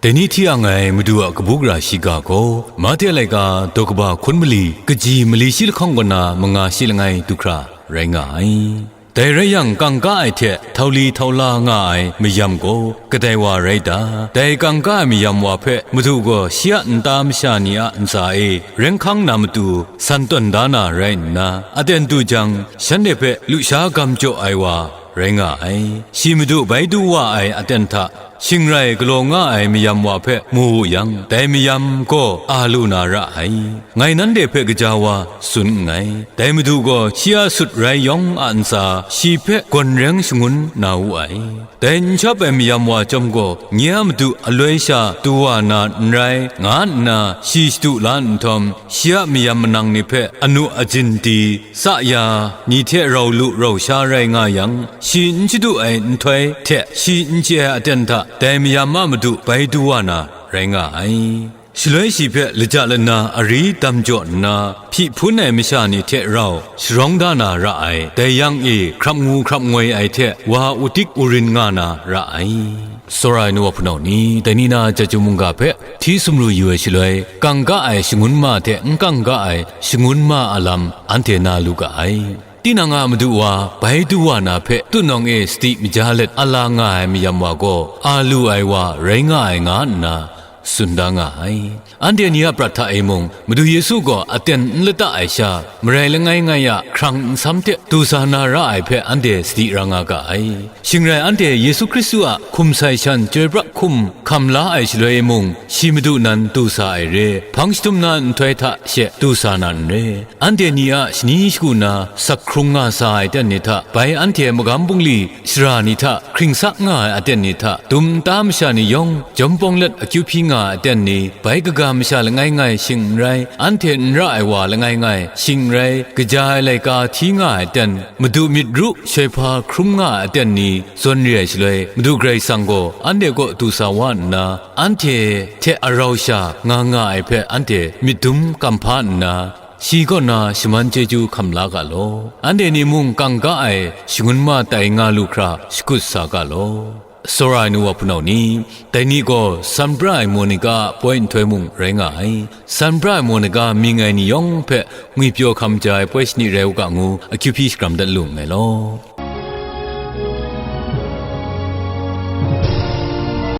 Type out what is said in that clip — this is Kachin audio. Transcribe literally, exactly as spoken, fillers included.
Dai ni hti ang ai Madu a kabu gara shiga gaw, Mahte laika daw kaba hkun mali, kaji mali shi lahkawng kaw na manga shi langai du hkra rai nga ai. Dai rai yang, kangka ai hte htau li htau la nga ai mayam gaw kadai wa rai ta? Dai kangka ai mayam wa hpe Madu gaw shi a nta masha ni a ntsa e reng hkang na matu san tawn da na rai nna, aten du jang, shanhte hpe lusha gam jaw ai wa rai nga ai. Shi Madu bai du wa ai aten hta shingrai galaw nga ai mayam wa hpe mu wu yang, dai mayam gaw a lu na ra ai. Ngai nanhte hpe gaja wa tsun nngai. Dai Madu gaw shi a sut rai yawng a ntsa, shi hpe gawn reng shangun na wu ai. Dai n shawp ai mayam wa chyawm gaw, nye a matu aloi sha du wa na n rai, nga nna shi shadu la nhtawm, shi a mayam manang ni hpe anu ajin di, sa ya, ni hte rau lu rau sha rai nga yang, shi n shadu ai nhtoi hte shi n chye ai aten hta dai mayam a matu bai du wa na rai nga ai. Shaloi shi hpe laja lana ari dam jaw nna, hpyi hpun ai masha ni hte rau sharawng da na ra ai. Dai yang e hkrap ngu hkrap ngoi ai hte wa udik urin nga na ra ai. Tsawra ai nu wa hpunau ni, dai ni na chyeju mungga hpe hti sumru yu ai shaloi, kangka ai shangun ma hte n kangka ai shangun ma a lam anhte na lu ga ai. Tinang a madu wa bai du wa na hpe tutnawng e sadi maja let a la nga ai mayam wa gaw, a lu ai wa rai nga ai nga nna tsun da nga ai. Anhte ni a prat hta e mung, Madu Yesu gaw aten n lata ai sha, marai langai ngai a hkrang nsam hte du sa na ra ai hpe anhte sadi ra nga ga ai. Shing rai anhte Yesu Hkristu a hkum sai shan chyoi pra hkum hkam la ai shaloi e mung, shi Madu nan du sa ai re, hpang shadum na nhtoi hta she du sa na n re. Anhte ni a shani shagu na sak hkrung nga sa ai aten ni hta, bai anhte magam bungli shara ni hta, hkring sa nga ai aten ni hta, dum nta masha ni yawng jawm pawng let akyu hpyi nga ai aten ni, bai kaga masha langai ngai shing n rai, anhte n ra ai wa langai ngai shing n rai, kaja ai laika hti nga ai aten, Madu myit ru shoi hpa hkrum nga ai aten ni zawn re ai shaloi, Madu Karai Kasang gaw anhte kaw du sa wa nna, anhte hte arau sha nga nga ai hpe anhte myit dum kam hpa nna, shi kaw na shaman chyeju hkam la ga law. Anhte ni mung kangka ai shangun ma tai nga lu hkra shakut sa ga law. Tsawra ai nu wa hpunau ni, dai ni gaw San Pra ai Monika a poi nhtoi mung rai nga ai. San Pra ai Monika mying ai ni yawng hpe ngwipyaw hkam ja ai poi shani rai u ga ngu, akyu hpyi shakram dat lu nngai law.